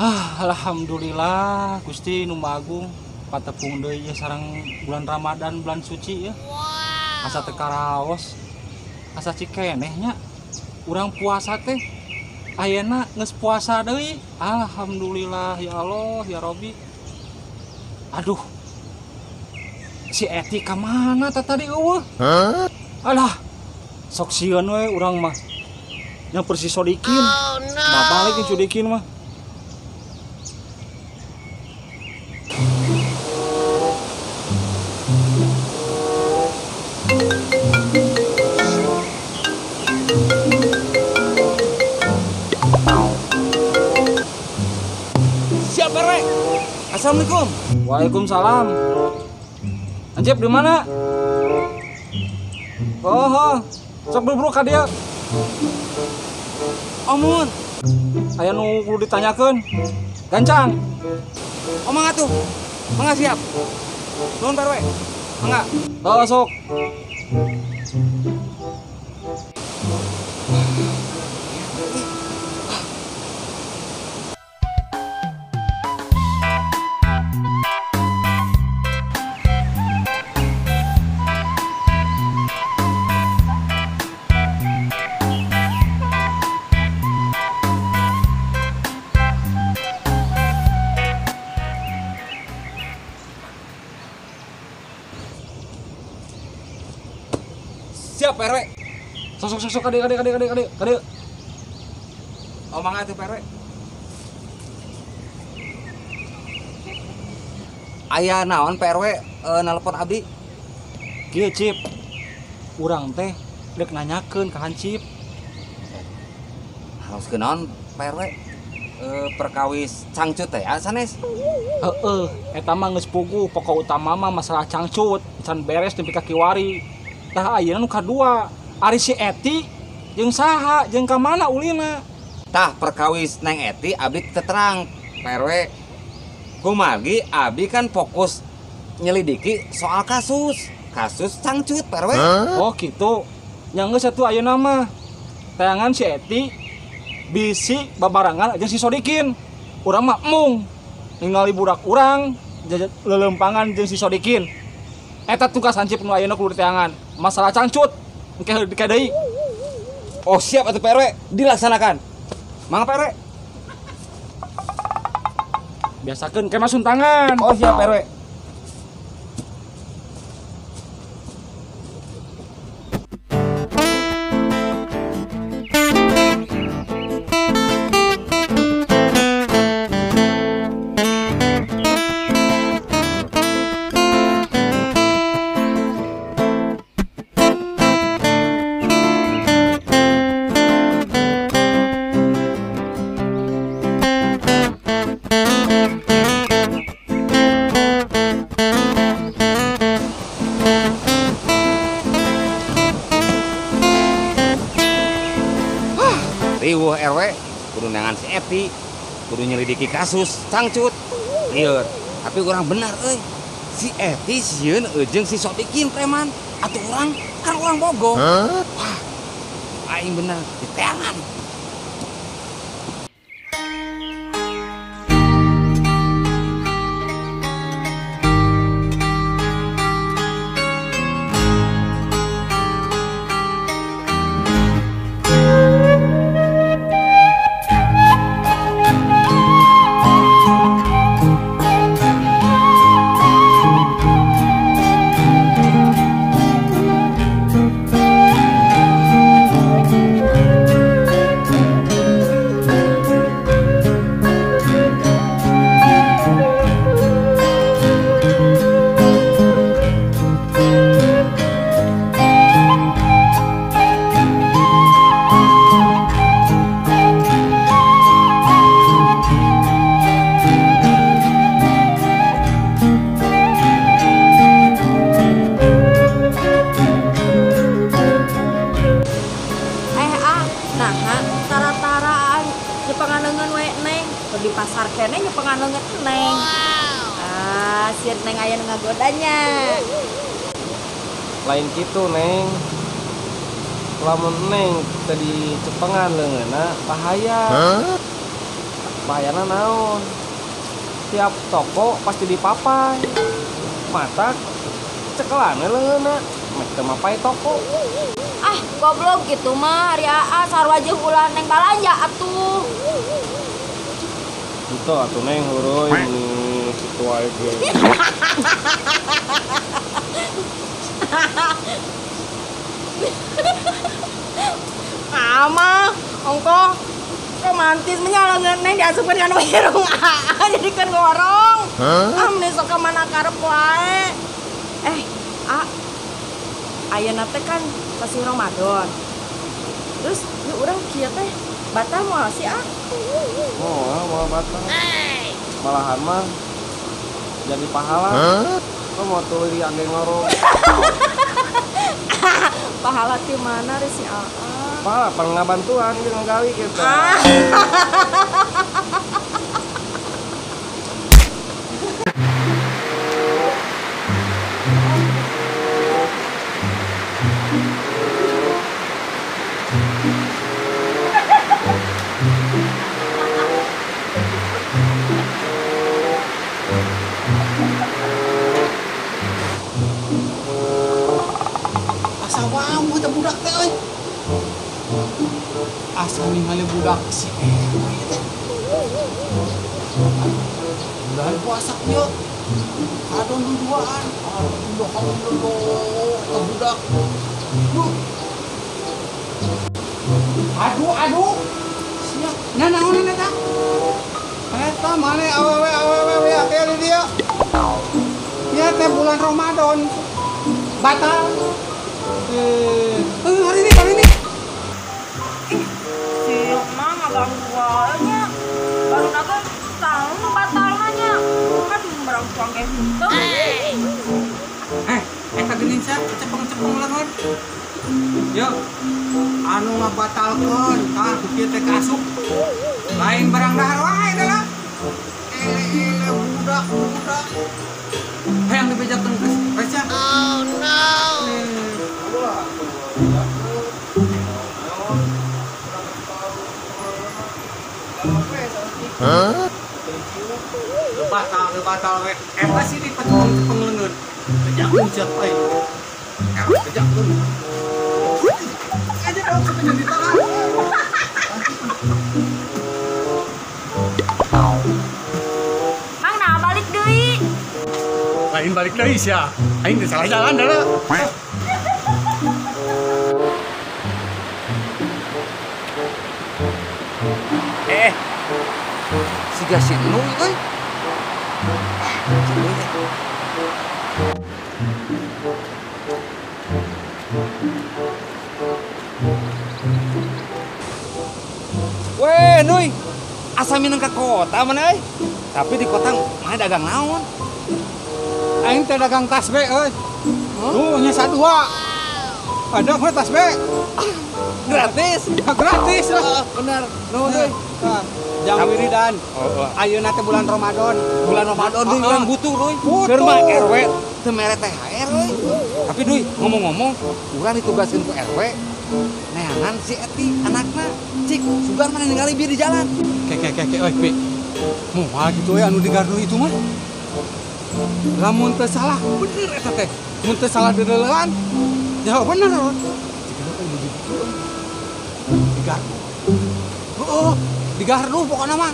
Ah, alhamdulillah Gusti nu Maha Agung patepung deui ieu sareng bulan Ramadan bulan suci ya. Asa teu karaos. Asa cikeneh nya. Urang puasa teh ayeuna geus puasa deui. Alhamdulillah ya Allah ya Robi. Aduh. Si Eti ka mana tah tadi eueuh? Alah. Sok sieun we urang mah. Yang persis Sodikin. Oh, no. Babalik jeung Sodikin mah. Siap RW. Assalamualaikum. Waalaikumsalam. Anjep di mana? Oh, sok buru-buru ka dieu. Omun. Aya nu kudu ditanyakeun. Gancang. Oh, mangga tuh. Mangga siap. Nuhun Pak RW. Mangga. Oh, sok. Siap Pak RW. Sok sok sok kade. Oh, mangga tuh Pak RW. Aya naon Pak RW nelpon abdi? Kieu Cip. Urang teh deuk nanyakeun ka Hancip. Harus naon Pak RW? Perkawis cangcut teh ya sanes? Heeh, eta mah geus puguh, pokok utama mah masalah cangcut, can beres nepi ka kiwari. Tah ayeuna nu kadua, ari si Eti jeung saha jeung ka mana ulina? Tah perkawis Neng Eti abdi terang Pak RW. Kumargi abdi kan fokus nyelidiki soal kasus cangcut Pak RW. Oh gitu. Yang geus atuh ayeuna mah tayangan si Eti bisi babarangan jeung si Sodikin. Urang mah mung ningali budak urang leuleumpangan jeung si Sodikin. Eta tugas Hancip nu ayeuna kudu diteangan. Masalah cangcut engke dike deui. Oh siap atuh Pak RW, dilaksanakan. Mangga Pak RW. Biasakeun ke masun tangan. Oh siap Pak RW. Riweuh RW, kudu nangan si Eti, kudu nyelidiki kasus cangcut. Lieur, tapi urang benar euy. Si Eti sieun jeung si Sodikin preman. Atuh urang kan urang bogo. Wah, aing bener diteangan. Di pasar kene nyepengan leungeut Neng. Ah, sieun Neng aya nu ngagodanya. Lain kitu Neng. Lamun Neng teu dicepengan leungeunna bahaya. Bahayana naon? Tiap toko pasti dipapai. Matak cekelana leungeunna, meh teu mapai toko. Ah, goblok gitu mah ari aa sarua jeung ulah Neng balanja atuh. Itu atuh Neng heureui meni kitu wae ge. Ama, ongkoh romantis menyala Neng diasupkeun kana irung aa jadi kan ngorong. Ah, meni sok ka mana karep wae. A, ayeuna teh kan masih Ramadan. Terus yuk urang kieu teh batal moal sih ah? Moal, moal batal. Malahan mah jadi pahala. Lo mau tuluy diangge ngorong. Pahala ti mana ri si Aa? Pahala pangabantuan jeung ngagawi kitu. Asa wau eta budak teh euy. Asa ningali budak si Eti teh. Bulan puasa kieu. Kadon duduaan. Alhamdulillah eta budak. Aduh aduh. Sia, nanaonan eta? Eta mane awewe awewe we di dieu. Nya teh bulan Ramadan. Batal. Hari ini. Ih, si emang ngaganggu wae nya. Baru naga tahu batalna nya. Kan barang tuang ge henteu. Eta geuning sia cepeng-cepeng leungeun. Yo, anu ngabatalkeun tah ku kieu teh kaasup. Lain barang dahar wae dah. Ele-ele budak-budak. Hayang dibejakeun geus, baca. Oh no. Hah? Batal we. Eta sih dipecepeng-cepeng leungeun. Bejakeun sia euy. Bejakeun. Aja dong sampai jadi tangan. Mang nah balik deui. Lain balik deui sia. Aing teh salah jalan dah. Siga si Nuy euy. Si Nuy teh. Weh, Nuy. Asa minang ka kota mana euy? Tapi di kota mana dagang naon? Aing teh dagang tas be euy. Tuh nya sadua. Ada mah tas be. Gratis. Gratis lah. Benar. Nuhun euy. Jang wiridan. Ayeuna teh bulan Ramadan. Bulan Ramadan deui urang butuh deui. Keur mah RW teu mere THR euy. Tapi deui ngomong-ngomong urang ditugaskeun ku RW neangan si Eti anakna. Cik, sugan mana ningali bieu di jalan. Ke ke ke ke euy, Pi. Moal kitu euy anu di gardu itu mah. Lamun teu salah bener eta teh. Mun teu salah deuleuan. Ya bener. Di gardu. Heeh. Di gardu pokokna mah.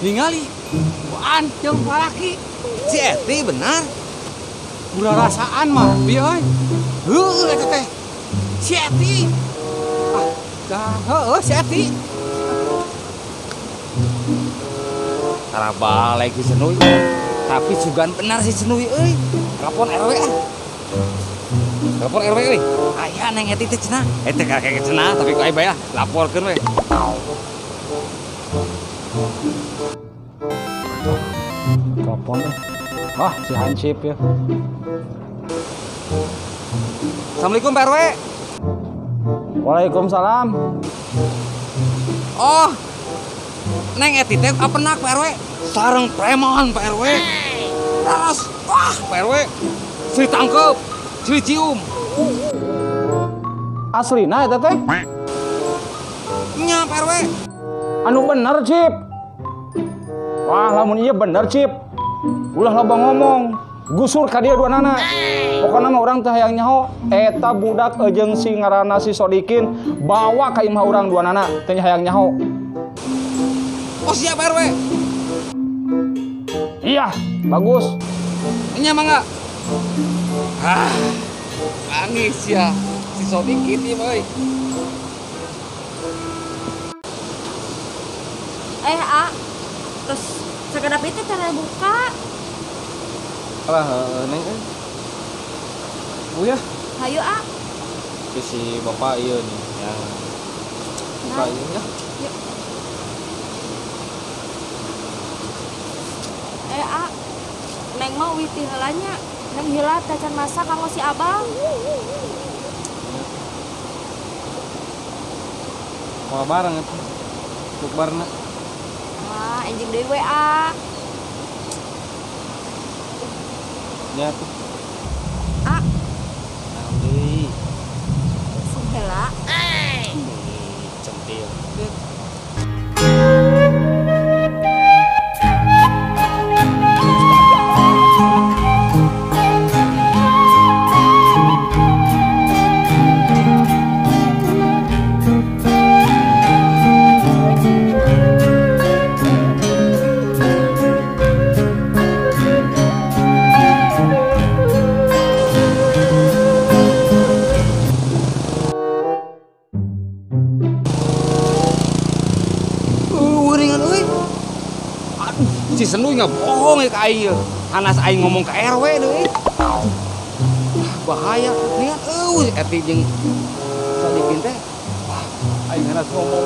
Ningali buan jeung palaki. Si Eti benar. Ulah rasaan mah, bieu euy. Heueuh eta teh. Si Eti. Ah, dah heueuh si Eti. Tara balik si Senuy. Tapi sugan benar si Senuy euy. Telepon RW ah. Telepon RW euy. Aya Neng Eti teh cenah. Eta kakek cenah tapi ku aing bae lah laporkeun we. Telepon deh. Wah, si Hansip ya. Assalamualaikum Pak RW. Waalaikumsalam. Oh, Neng Eti teh apenak Pak RW. Sareng preman Pak RW. Terus, wah Pak RW. Sri tangkep, sri cium. Aslina eta teh? Nya Pak RW. Anu bener, Cip. Wah, lamun ieu bener, Cip. Ulah loba ngomong. Gusur ka dia dua nana. Pokona mah urang teh hayang nyaho eta budak jeung si ngaranna si Sodikin bawa ka imah urang dua nana teh hayang nyaho. Oh siap RW. Iya, bagus. Nya mangga. Ah, nangis ya si Sodikin ieu mah euy. A, terus sakedap itu cara buka. Alah, neng euy. Bu ya. Hayu, A. Si bapak ieu nih yang buka ieu ya. Yuk. A, neng mah witi heula nya. Neng heula tacan masak kanggo si abang. Mau bareng atuh. Bukbarna. Ah, anjing deui we, A. Nya tuh. A. Naon deui? Sing heula. Centil. Si Senduy nggak bohong ya ke aing ya. Hanas aing ngomong ke RW deui. Bahaya. Ningan eueuh eti jeung Sodikin teh. Wah, aing hanas ngomong.